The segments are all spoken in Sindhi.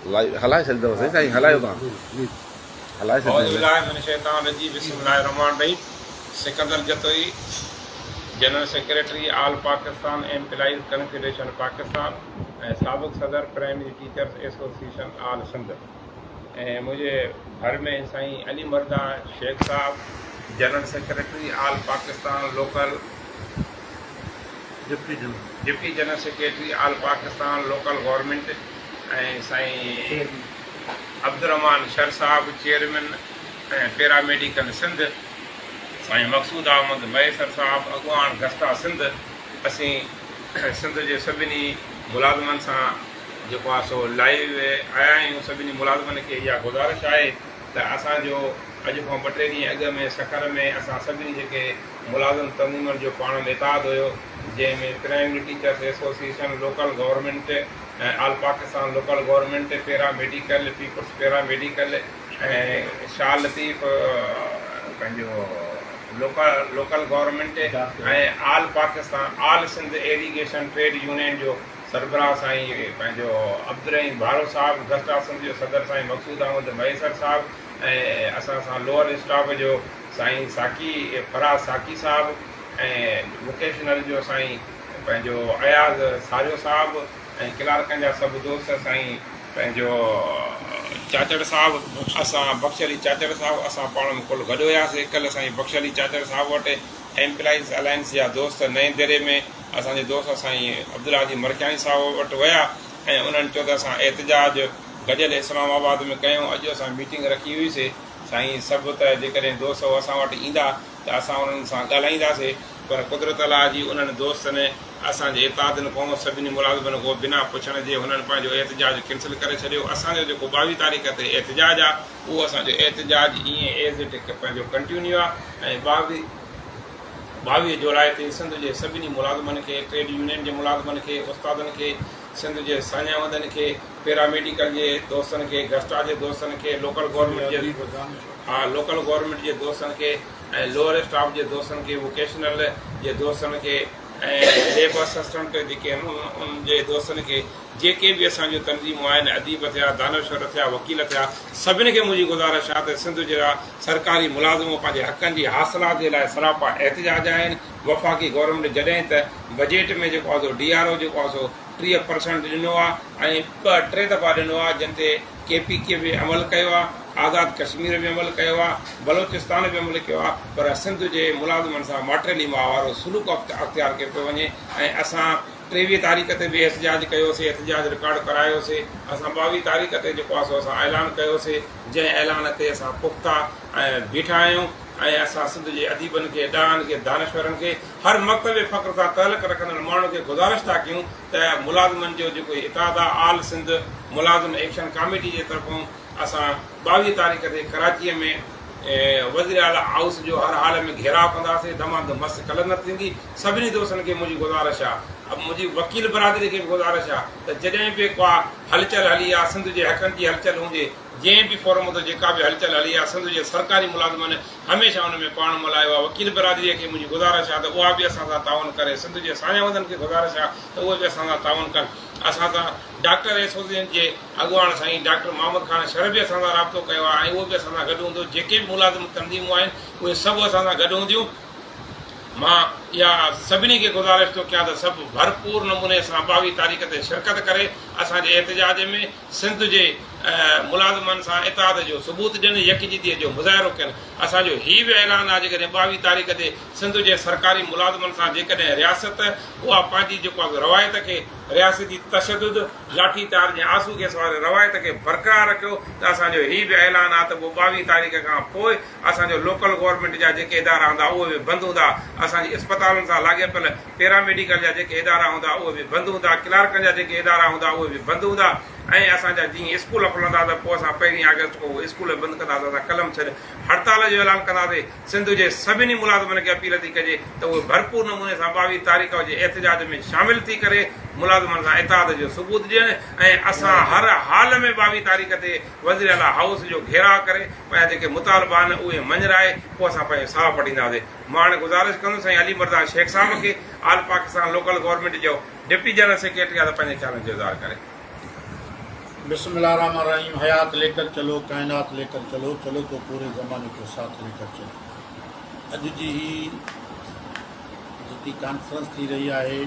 هلائي ڇڏيندو سائين سائين هلايو تان هلائي اعوذ بالله من الشيطان الرجيم بسم الله الرحمن الرحيم Sikandar Jatoi general secretary all Pakistan employees confederation Pakistan ۽ سابق صدر پرائمري ٽيچرس ايسوسيئيشن آل سنڌ ۽ منهنجي ڀر ۾ سائين علي مردان شيخ صاحب general secretary all Pakistan local deputy general secretary all Pakistan local government ۽ سائين عبدالرحمان شر صاحب چيئرمين پيرا ميڊيڪل سنڌ سائين مقصود احمد مهيسر صاحب اڳواڻ گسٽا سنڌ اسين سنڌ جي سڀني ملازمن سان جيڪو آهي سو لائيو آيا آهيون سڀني ملازمن کي اها گذارش آهي ته اسان جو اڄ کان ٻه ٽي ڏينهن اڳ ۾ سکر ۾ اسان سڀني جيڪي ملازم تنظيمن جو پاڻ ۾ اتحاد هيو جنهن ۾ primary teachers association, local government ۽ all Pakistan local government, para medical, peoples para medical ۽ Shah Latif پنهنجو local local government ۽ all Pakistan all Sindh irrigation trade union جو سربراهه سائين پنهنجو عبدالرحيم ڀارو صاحب، گسٽا سنڌ جو صدر سائين مقصود احمد مهيسر صاحب ۽ اسان سان لوئر اسٽاف جو سائين ساقي فراز ساقي صاحب ۽ ووڪيشنل جو سائين پنهنجو اياز ساريو صاحب ۽ ڪلارڪن جا سڀ دوست سائين پنهنجو چاچڙ صاحب اسان بخش علي چاچڙ صاحب اسان پاڻ ۾ ڪل گڏ هياسي ڪل سائين بخش علي چاچڙ صاحب وٽ ايمپلائيز الائنس جا دوست نئين ديري ۾ اسان جي دوست سائين عبدالهادي مرکياڻي صاحب وٽ ويا ۽ انهن چيو ته اسان احتجاج گڏيل اسلام آباد ۾ ڪيون اڄ اسان ميٽنگ رکي هئي سي سائين سڀ ته جيڪڏهن دوست اسان وٽ ايندا ته اسان انهن سان ڳالهائينداسي پر قدرت الله جي انهن دوستن اسان جي اتحادين قوم سڀني ملازمن کان بنا پڇڻ جي هنن پنهنجو احتجاج ڪينسل ڪري ڇڏيو اسان جو جيڪو 22 تاريخ تي احتجاج آ اهو اسان جو احتجاج ائين ايز it پنهنجو ڪنٽيونيو آ ۽ 22 جولاء تي سنڌ جي سڀني ملازمن کي ٽريڊ يونين جي ملازمن کي استادن کي سنڌ جي ساڃاهوندن کي، پيرا ميڊيڪل جي دوستن کي، گسٽا جي دوستن کي، لوڪل گورنمينٽ جي ها لوڪل گورنمينٽ جي دوستن کي ۽ لوئر اسٽاف جي دوستن کي، ووڪيشنل جي دوستن کي ۽ ليب اسسٽنٽ جيڪي آهن انهن جي دوستن کي جيڪي به اسان جون تنظيمون آهن اديب ٿيا، دانشور ٿيا، وڪيل ٿيا سڀني کي منهنجي گذارش آهي ته سنڌ جا سرڪاري ملازم پنهنجي حقن جي حاصلات جي لاء سراپا احتجاج آهن. وفاقي گورنمينٽ جڏهن ته بجيٽ ۾ جيڪو آهي سو ڊي آر او جيڪو آهي سو 30 پرسنٽ ڏنو آهي ۽ ٻه ٽي دفعا ڏنو آهي جن تي ڪي پي ڪي به عمل ڪيو آهي آزاد ڪشمير به عمل ڪيو آهي بلوچستان به عمل ڪيو آهي پر سنڌ جي ملازمن سان ماٽيلي ماء وارو سلوڪ اختيار ڪيو پيو وڃي ۽ اسان 23 تاريخ تي به احتجاج ڪيوسي احتجاج رڪارڊ ڪرايوسي اسان 22 تاريخ تي جيڪو آهي سو اسان اعلان ڪيوسي جنهن اعلان تي اسان پختا ۽ بيٺا آهيون ۽ اسان سنڌ جي اديبن کي، ڏاهن کي، دانشورن کي، هر مڪتب فڪر سان تعلق رکندڙ ماڻهن کي گذارش ٿا ڪيون ته ملازمن جو جيڪو هي اتحاد آهي آل سنڌ ملازم ايڪشن ڪاميٽي جي طرفون اسان 22 تاريخ تي ڪراچيء ۾ وزير اعليٰ هائوس جو هر حال ۾ گهيراء ڪنداسين دمادم مست قلندر ٿيندي سڀني دوستن کي منهنجي گذارش آهي منهنجي وڪيل برادري کي به گذارش آهي ته جڏهن به ڪا هلچل هلي آهي سنڌ جي حقن جي هلچل هجي جنهن به فورم تي جيڪا به هلچل هلي آهي، سنڌ جي سرڪاري ملازمن هميشه ان ۾ پاڻ ملهايو آهي. وڪيل برادريء کي منهنجي گذارش آهي ته اها به اسان سان تعاون ڪري. سنڌ جي ساڃاهوندن کي گذارش آهي ته اهي به اسان سان تعاون ڪن. اسان سان ڊاڪٽر ايسوسيئيشن جي اڳواڻ سائين ڊاڪٽر محمد خان شر به اسان سان رابطو ڪيو آهي ۽ اهو به اسان سان گڏ هوندو. جيڪي به ملازم تنظيمون آهن، اهي سڀ اسان سان گڏ هونديون. مان اها سڀني کي گذارش ٿو ڪيان ته سڀ ڀرپور نموني سان 22 تاريخ تي شرڪت ڪري اسان جي احتجاج ۾ سنڌ جي ملازمن سان اتحاد جو ثبوت ڏين، يڪجهتيء جو مظاهرو ڪن. اسان جو هي به اعلان آهي جيڪڏهن 22 تاريخ تي سنڌ جي سرڪاري ملازمن سان جيڪڏهن رياست اها پنهنجي جيڪو آهي روايت کي رياستي تشدد، لاٺي چارج ۽ آنسو گيس واري روايت کي برقرار رکيو ته اسان جو هي به اعلان آهي ته پوء 22 تاريخ کان پوء اسان جو لوڪل گورنمينٽ جا جيڪي ادارا هوندا اهي به بند هوندا، اسان جي اسپتالن سان لاڳاپيل پيرا ميڊيڪل جا جيڪي ادارا هوندا اهي به بند هوندا، ڪلارڪن جا جيڪي ادارا هوندا اهي به بند هوندا ۽ اسان جا جيئن اسڪول کلندا ته پوء اسان پهرين آگسٽ کان اهي اسڪول بند ڪنداسين، اسان قلم ڇڏ هڙتال جو اعلان ڪنداسين، سنڌ جي سڀني ملازمن کي اپيل ٿي ڪجي ته اهي ڀرپور نموني سان 22 تاريخ جي احتجاج ۾ شامل ٿي ڪري ملازمن سان اتحاد جو ثبوت ڏين ۽ اسان هر حال ۾ 22 تاريخ تي وزيراعليٰ هائوس جو گهيراء ڪري پنهنجا جيڪي مطالبا آهن اهي مڃرائي پوء اسان پنهنجو ساهه پٽينداسين. مان هاڻي گذارش ڪندس سائين علي مردان شيخ صاحب کي آل پاڪستان لوڪل گورنمينٽ جو ڊپٽي جنرل سيڪريٽري آهي ته پنهنجي خيالن جو اظهار ڪري. بسم الله الرحمن الرحيم حيات ليڪر چلو ڪائنات ليڪر چلو چلو تو پوري زماني ڪو ساٿ ليڪر چلو اڄ جي هي جيڪي ڪانفرنس ٿي رهي آهي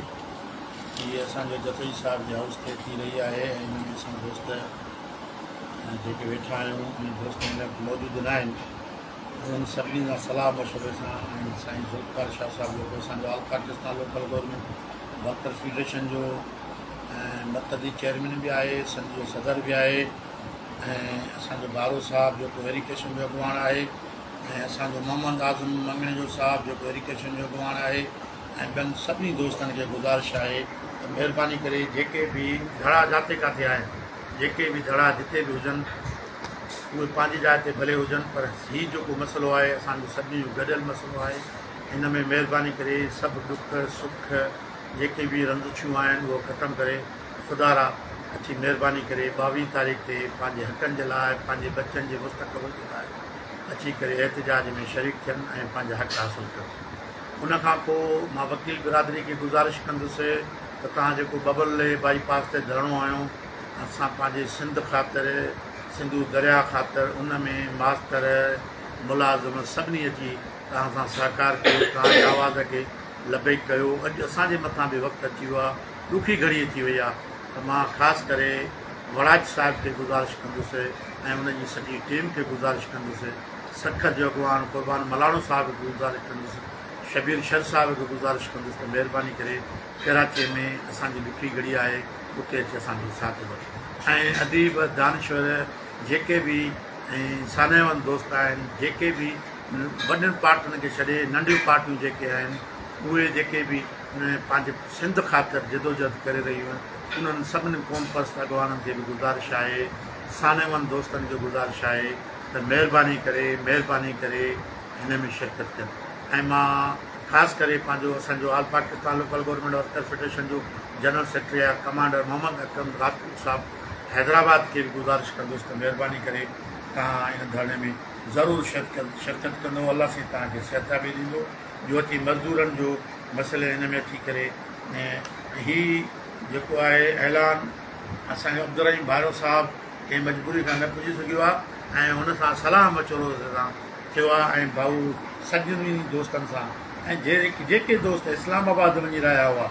هي اسان جو جتوئي صاحب جي هائوس تي ٿي رهي آهي ۽ ان ۾ اسان دوست جيڪي ويٺا آهيون ۽ دوست هن وقت موجود نه آهن انهن سڀني سان صلاح مشوري سان ۽ سائين ذوالفقار شاهه صاحب جيڪو اسان جو all Pakistan local government worker federation جو ۽ مرڪزي چيئرمين به آهي، سنڌ جو صدر به آهي ۽ اسان جو ڀارو صاحب جيڪو ايريڪيشن جو اڳواڻ آهي ۽ اسان جو محمد اعظم مڱڻيجو صاحب جيڪو ايريڪيشن جو اڳواڻ آهي ۽ ٻين سڀني دوستن کي گذارش آهي ته مهرباني ڪري جيڪي به ڌڙا جاتي ڪاٿي آهن جيڪي به ڌڙا جتي به هجن اهي پنهنجي جاء تي ڀلي هجن پر هي جيڪو مسئلو آهي اسان جو سڀني جو گڏيل مسئلو آهي ان ۾ مهرباني ڪري سڀ ڏک سک جيڪي به رنجشون آهن اهو ختم ڪري خدارا اچي مهرباني ڪري 22 تاريخ تي پنهنجي حقن جي لاء پنهنجي ٻچن جي مستقبل جي لاء اچي ڪري احتجاج ۾ شريڪ ٿين ۽ پنهنجا حق حاصل ڪن ان کان پوء مان وڪيل برادري کي گذارش ڪندس ته توهان جيڪو ببل لي بائي پاس تي ڌرڻو هنيو اسان پنهنجي سنڌ خاطر سنڌو درياء خاطر ان ۾ ماستر ملازم سڀني اچي توهان سان سهڪار ڪيو توهان جي آواز کي لبيڪ ڪيو، اڄ اسان جي مٿان به وقت اچي ويو آهي، ڏکي گهڙي اچي وئي آهي ته مان خاص ڪري وڙائچ صاحب کي گذارش ڪندس ۽ ان جي سڄي ٽيم کي گذارش ڪندس، سکر جو اڳواڻ قربان ملاڻو صاحب کي گذارش ڪندس، شبير شر صاحب کي گذارش ڪندس ته مهرباني ڪري ڪراچي ۾ اسان جي ڏکي گهڙي آهي اتي اچي اسان جو ساٿ ڏيو ۽ اديب دانشور جيڪي به ۽ سانحه وند دوست آهن جيڪي به وڏين پارٽين کي ڇڏي ننڍيون پارٽيون جيڪي آهن اهي جيڪي به پنهنجي سنڌ خاطر جدوجهد ڪري رهيون آهن انهن سڀني قوم پرست اڳواڻن کي به گذارش آهي سانحه دوستن کي گذارش آهي ته مهرباني ڪري مهرباني ڪري هن ۾ شرڪت ڪن ۽ مان خاص ڪري پنهنجو اسان جو all Pakistan local government worker federation جو جنرل سيڪريٽري آهي ڪمانڊر محمد اڪرم راجپوت صاحب حيدرآباد کي به گذارش ڪندس ته مهرباني ڪري توهان ان ڌرڻي ۾ ضرور شرڪت ڪندو الله سائين توهان کي صحتيابي ڏيندو جو اچي مزدورن جو مسئلي هن ۾ اچي ڪري ۽ هي جيڪو آهي اعلان اسان جو عبدالرحيم ڀارو صاحب ڪنهن مجبوري کان نه پڄي سگهيو آهي ۽ هن سان صلاح مشورو سان ٿيو آهي ۽ ڀائو سڀني دوستن سان ۽ جيڪي دوست اسلام آباد وڃي رهيا هئا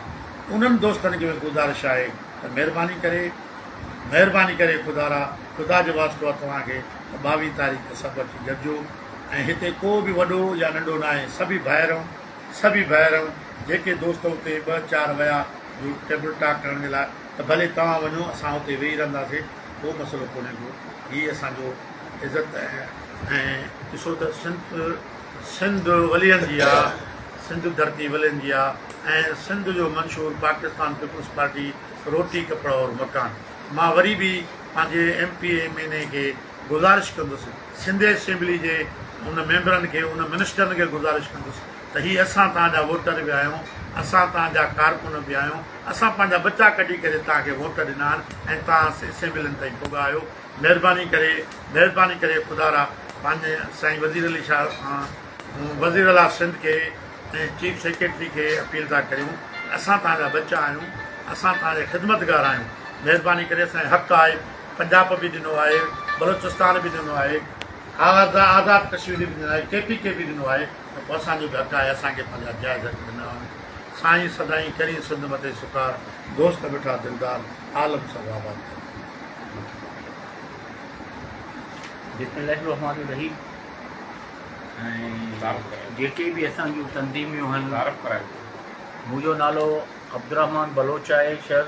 انهن دوستن کي به گذارش آهي ته مهرباني ڪري مهرباني ڪري خدارا خدا جو واسطو آهي توهان کي ته 22 تاريخ سڀ اچي گڏجو ۽ هتي ڪو به وڏو يا ننڍو ناهي سڀئي ڀائر آهيون سڀئي ڀائر آهيون جيڪي دوست اتي ٻه چار ويا جو ٽيبل ٽاڪ ڪرڻ جي لاء ته ڀلي توهان وڃو اسان اتي ويهي رهنداسي ڪو مسئلو ڪونهي ڪو هي اسان جو عزت ۽ ڏسو ته سنڌ سنڌ ولين جي آ سنڌ ڌرتي ولين جي آ ۽ سنڌ جو منشور پاڪستان پيپلز پارٽي روٽي ڪپڙا اور مڪان مان وري به پنهنجي M P A M N A کي گذارش ڪندس سنڌ اسيمبلي جي ان ميمبرن کي ان منسٽرن کي گذارش ڪندس ته هي اسان توهان جا ووٽر به آهيون اسان توهان جا ڪارڪن به آهيون اسان پنهنجا ٻچا ڪڍي ڪري توهان کي ووٽ ڏنا آهن ۽ توهان اسيمبلين تائين پڳا آهيو مهرباني ڪري مهرباني ڪري خدارا پنهنجي سائين وزير علي شاهه وزير اعليٰ سنڌ کي ۽ چيف سيڪريٽري کي اپيل ٿا ڪريون ته اسان توهان جا ٻچا آهيون اسان توهان جا خدمتگار آهيون مهرباني ڪري اسان جو حق آهي پنجاب به ڏنو آهي بلوچستان به ڏنو آهي آزاد ڪشمير به ڏنو آهي ڪي پي ڪي به ڏنو آهي ته پوء اسان جو به حق آهي اسان کي پنهنجا جائز حق ڏنا وڃن سائين سدائين ڪرين سنڌ مٿي سڪار دوست مٺا دلدار عالم سڀ آباد ڪرين. بسم الله الرحمٰن الرحيم ۽ جيڪي به اسان جون تنظيميون هن منهنجو نالو عبدالرحمان بلوچ آهي شر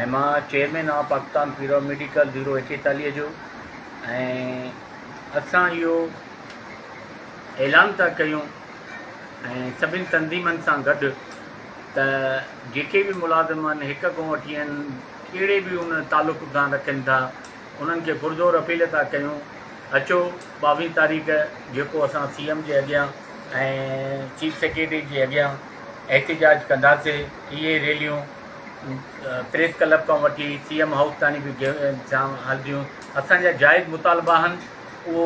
۽ مان چيئرمين آهيان پاڪستان پيرا ميڊيڪل 041 جو ۽ اسان اهو اعلان ٿا ڪيون ۽ سڀن تنظيمن سان گڏ ته جيڪي به ملازم آهن هڪ کان وٺي آهن ڪهڙي به ان تعلق سان رکن ٿا انهن کي پرزور اپيل ٿا ڪيون اچو 22 تاريخ جيڪو اسان سي ايم جي اڳيان ۽ چيف سيڪريٽري جي اڳيان احتجاج ڪنداسي اهي ريليون پريس ڪلب کان وٺي سي ايم هائوس تائين به هلنديون اسان جا جائز مطالبا آهن اهو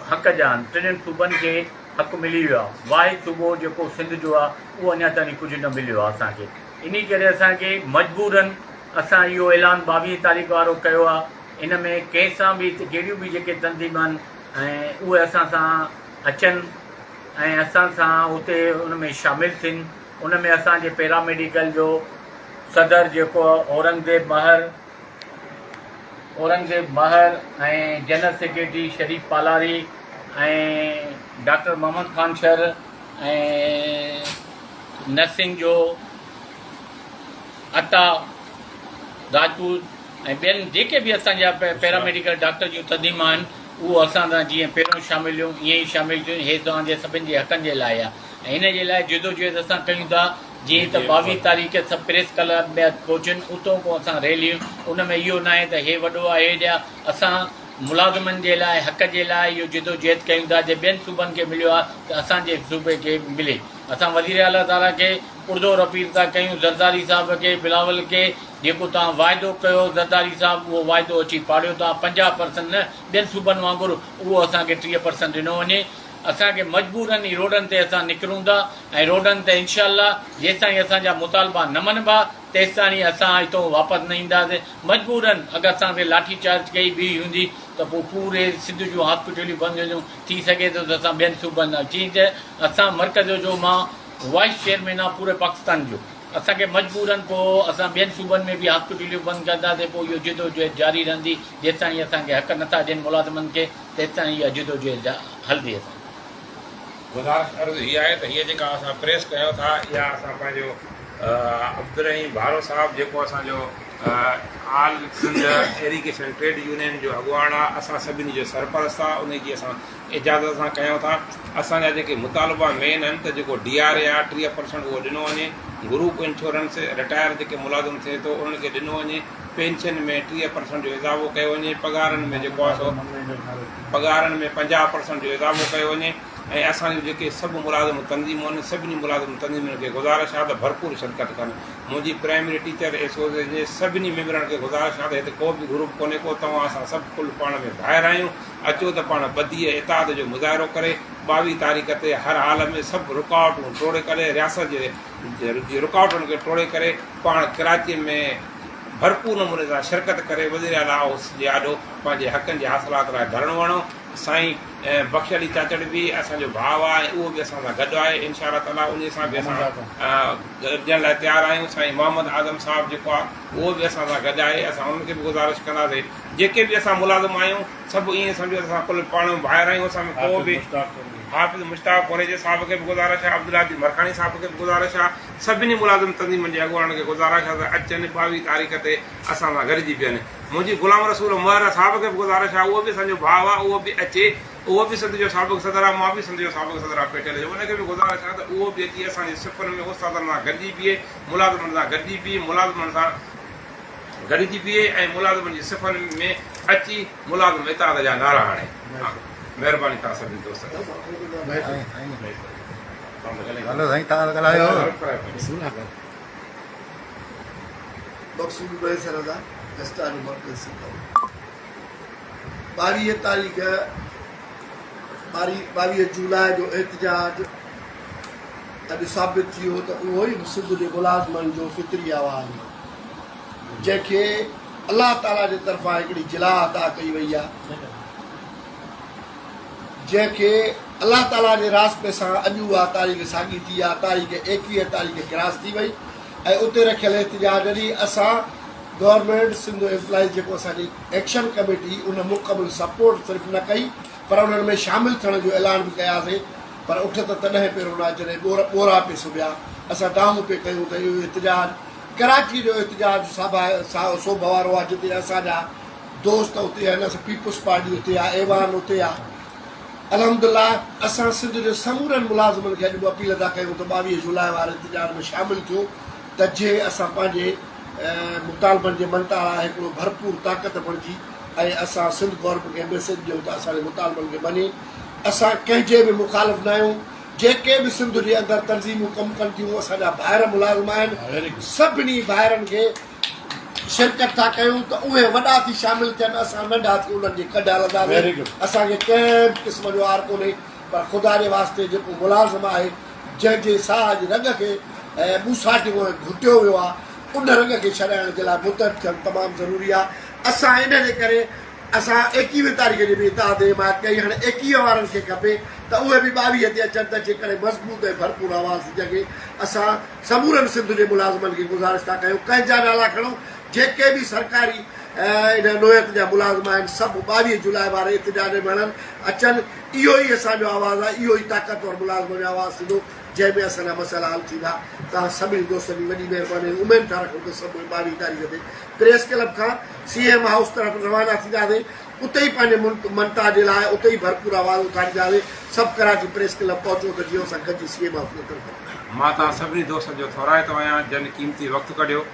حق جا آهن ٽنهن صوبن کي حق ملي ويو آهي واحد صوبو جيڪو سنڌ جو آهي اهو اڃا تائين ڪجهه نه مليو آهي اسان کي انهي ڪري اسان کي مجبورن اسان اهو اعلان 22 تاريخ وارو ڪيو آهي. ان ۾ ڪنهن سان به جهڙيون به جيڪي تنظيم آهن ۽ اهي اسان سان اچن ۽ اسان سان اتي ان ۾ شامل ٿين. ان ۾ اسان جي پيراميڊيڪل جو صدر جيڪو اورنگزيب مهر، اورنگزيب مهر ۽ جنرل سيڪريٽري شريف پالاري ۽ ڊاڪٽر محمد خان شر ۽ نرسنگ جو عطا راجپوت ۽ ٻين جيڪي به اسان جا پيراميڊيڪل ڊاڪٽر جون تنظيم آهن اهو اسان سان جيئن پهريون شامل هيون ائين ئي شامل ٿيون. هي توهان جي سڀن جي حقن جي لاء آهي ۽ ان جي لاء جدوجهد اسان ڪيون ٿا. جيئن ته 22 تاريخ سڀ پريس ڪلب ۾ پهچن اتون کان اسان ريليون ان ۾ اهو ناهي ته هي وڏو آهي هي ڏيا اسان ملازمن جي لاء حق جي لاء اهو جدوجهد ڪيون ٿا جي ٻين صوبن کي مليو آهي ته اسان جي صوبي کي ملي. اسان وزير اعليٰ تعاليٰ کي پرزور اپيل ٿا ڪيون زرداري صاحب کي بلاول کي جيڪو توهان واعدو ڪيو زرداري صاحب اهو واعدو اچي پاڙيو توهان 50 پرسنٽ نه ٻين صوبن وانگر اهو اسان کي 30 پرسنٽ ڏنو وڃي اسان کي مجبورن ئي روڊن تي اسان نڪرون ٿا ۽ روڊن تي انشاء الله جيستائين اسان جا مطالبا نه مڃبا تيستائين اسان هتون واپس نه اينداسين مجبورن اگر اسان تي لاٺي چارج ڪئي ٻي هوندي ته پوء پوري سنڌ جون هاسپيٽليون بند هونديون ٿي سگهي ٿو ته اسان ٻين صوبن ڏانهن جيئن ته اسان مرڪز جو مان وائيس چيئرمين آهيان پوري پاڪستان جو اسان کي مجبورن پوء اسان ٻين صوبن ۾ به هاسپيٽليون بند ڪنداسين پوء اهو جدوجهد جاري رهندي جيستائين اسان کي حق نٿا ڏين ملازمن کي تيستائين اها جدوجهد هلندي اسان جي. گذارش عرض هي آهي ته هيء جيڪا اسان پريس ڪيون ٿا اها اسان پنهنجو عبدالرحيم ڀارو صاحب جيڪو اسان جو آل سنڌ ايريگيشن ٽريڊ يونين جو اڳواڻ آ اسان سڀني جو سرپرست آ انهي جي اسان اجازت سان ڪيون ٿا اسان جا جيڪي مطالبا مين آهن ته جيڪو ڊي آر اي آ 30 پرسنٽ اهو ڏنو وڃي گروپ انشورنس رٽائر جيڪي ملازم ٿئي ٿو انهن کي ڏنو وڃي پينشن ۾ 30 پرسنٽ جو اضافو ڪيو وڃي پگهارن ۾ جيڪو آ سو پگهارن ۾ 50 پرسنٽ جو اضافو ڪيو وڃي ۽ اسان جون جيڪي سڀ ملازم تنظيمون آهن سڀني ملازم تنظيمن کي گذارش آ ته ڀرپور شرڪت ڪن منهنجي پرائمري ٽيچر ايسوسيئيشن جي سڀني ميمبرن کي گذارش آهي ته هتي ڪو به گروپ ڪونهي ڪو توهان اسان سڀ ڪل پاڻ ۾ ڀائر آهيون اچو ته پاڻ ٻڌي ۽ اتحاد جو مظاهرو ڪري 22 تاريخ تي هر حال ۾ سڀ رڪاوٽون ٽوڙي ڪري رياست جي جي رڪاوٽن کي ٽوڙي ڪري پاڻ ڪراچي ۾ ڀرپور نموني سان شرڪت ڪري وزير اعليٰ هائوس جي آڏو پنهنجي حقن جي حاصلات لاء ڌرڻو هڻو سائين بخش علي چاچڙ به اسان جو ڀاء آهي ۽ اهو به اسان سان گڏ آهي انشاء الله تعالٰي انهي سان به اسان گڏجڻ لاء تيار آهيون سائين محمد اعظم صاحب جيڪو آهي اهو به اسان سان گڏ آهي اسان انهن کي به گذارش ڪنداسين جيڪي به اسان ملازم آهيون سڀ ائين سمجهو ته اسان ڪل پاڻ ۾ ڀائر آهيون اسان ۾ ڪو به حافظ مشتاق ڪوريجي صاحب کي به گذارش آهي عبدالهادي مرکاڻي صاحب کي به گذارش آهي سڀني ملازم تنظيمن جي اڳواڻن کي گذارش آهي ته اچن 22 تاريخ تي اسان سان گڏجي بيهن منهنجي غلام رسول مهر صاحب کي به گذارش آهي اهو به اسان جو ڀاء آهي اهو به اچي اهو به سنڌ جو سابق صدر آهي مان به سنڌ جو سابق صدر آهيان پيٽيل جو ان کي به گذارش آهي ته اهو به اچي اسان جي صفن ۾ استادن سان گڏجي بيهي ملازمن سان گڏجي بيهي ملازمن سان گڏجي بيهي ۽ ملازمن جي صفن ۾ اچي ملازم اتحاد جا نعرا هڻي. مهرباني توهان سڀني دوستن جي. هلو سائين توهان ته ڳالهايو. مقصود مهيسر ادا اسٽار جو مرڪز سکر 22 تاريخ 22 جولاء جو احتجاج اڄ ثابت ٿي ويو ته اهو ئي سنڌ جي ملازمن جو فطري آواز هو جنهن کي الله تعاليٰ جي طرفان هڪڙي جلا عطا ڪئي وئي آهي جنهن کي الله تعاليٰ جي راضپي سان اڄ اها تاريخ ساڳي ٿي آهي تاريخ 21 تاريخ ڪراس ٿي وئي ۽ اتي رکيل احتجاج ڏينهن اسان گورنمينٽ سنڌ ايمپلائيز جيڪو اسان جي ايڪشن ڪميٽي ان مڪمل سپورٽ صرف نه ڪئي پر انهن ۾ شامل ٿيڻ جو اعلان به ڪياسين پر اٺ ته تڏهن پيرو نه جڏهن ٻور ٻورا پئي سبيا اسان دانهون پئي ڪيون ته اهو احتجاج ڪراچي جو احتجاج سوڀ وارو آهي جتي اسان جا دوست اتي آهن اسان پيپلز پارٽي اتي آهي ايوان اتي آهي الحمدلله اسان سنڌ جي سمورن ملازمن کي اڄ به اپيل ٿا ڪيون ته 22 جولاء واري احتجاج ۾ شامل ٿيو ته جي اسان پنهنجي مطالبن جي مڃتا لاء هڪڙو ڀرپور طاقت بڻجي ۽ اسان سنڌ گورنمينٽ کي ميسيج ڏيون ته اسان جي مطالبن کي مڃي اسان ڪنهن جي به مخالف نه آهيون جيڪي به سنڌ جي اندر تنظيمون ڪم ڪن ٿيون اسان جا ڀائر ملازم آهن سڀني ڀائرن کي شرڪت ٿا ڪيون ته اهي وڏا ٿي شامل ٿين اسان ننڍا ٿي انهن جي ڪڍ هلنداسين اسان کي ڪنهن به قسم جو آر ڪونهي پر خدا جي واسطي جيڪو ملازم آهي جنهن جي ساهه جي رڳ کي ٻوساٽيو ۽ گهٽيو ويو آهي ان رڳ کي ڇڏائڻ جي لاء متحد ٿيڻ تمام ضروري آهي. اسان ان جي ڪري اسان ايڪيوهين تاريخ جي به اتحاد جي حمايت ڪئي هاڻي 21 وارن کي کپي ته اهي به 22 تي اچن ته جيڪڏهن مضبوط ۽ ڀرپور آواز ٿي سگهي اسان سمورن سنڌ جي ملازمن کي گذارش ٿا ڪيون ڪنهن جا نالا کڻو جيڪي به سرڪاري ان نوعيت جا ملازم آهن سڀ 22 جولاء واري احتجاج ۾ هڻن اچن اهو ئي اسان جو آواز آهي اهو ئي طاقتور ملازمن جو آواز ٿيندو جنهن ۾ اسان جا مسئلا حل ٿيندا. توهان سڀني دوستن جي وڏي مهرباني ۽ اميد ٿا رکون ته سڀ 22 تاريخ تي پريس ڪلب کان سي ايم هائوس طرف روانا ٿينداسين اتي ئي پنهنجي منتا جي لاء اتي ئي ڀرپور آواز اٿارينداسين. سڀ ڪراچي پريس ڪلب پهچو ته جيئن اسان گڏجي سي ايم هائوس جي طرف وڃون. مان توهان سڀني دوستن جو ٿورائتو آهيان جن قيمتي وقت ڪڍيو.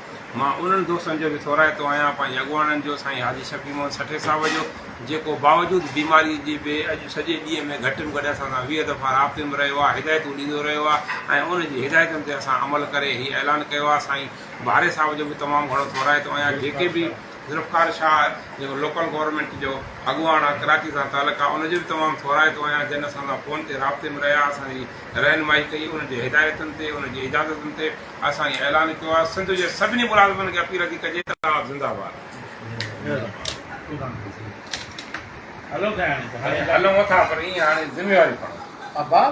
مان انهن دوستن جو به ٿورائتو آهيان پنهنجي اڳواڻن جو سائين حاجي شفيع محمد سٺي صاحب جو جيڪو باوجود بيماري جي به اڄ سڄي ڏينهن ۾ گهٽ ۾ گهٽ اسان سان 20 دفعا رابطي ۾ رهيو آهي هدايتون ڏيندو رهيو آهي ۽ ان جي هدايتن تي اسان عمل ڪري هي اعلان ڪيو آهي سائين بهاري صاحب جو به تمام گهڻو ٿورائتو آهيان جيڪي به ذوالفقار شاهه جيڪو لوڪل گورنمينٽ جو اڳواڻ آهي ڪراچي سان تعلق آهي ان جو به تمام ٿورائتو آهيان جن اسان سان فون تي رابطي ۾ رهيا اسان جي رهنمائي ڪئي انهن جي هدايتن تي انهن جي اجازتن تي اسان هي اعلان ڪيو آهي سنڌ جي سڀني ملازمن کي اپيل ٿي ڪجي ته زنده باد. هلون ٿا پر ائين هاڻي ذميواري کڻو. ابا.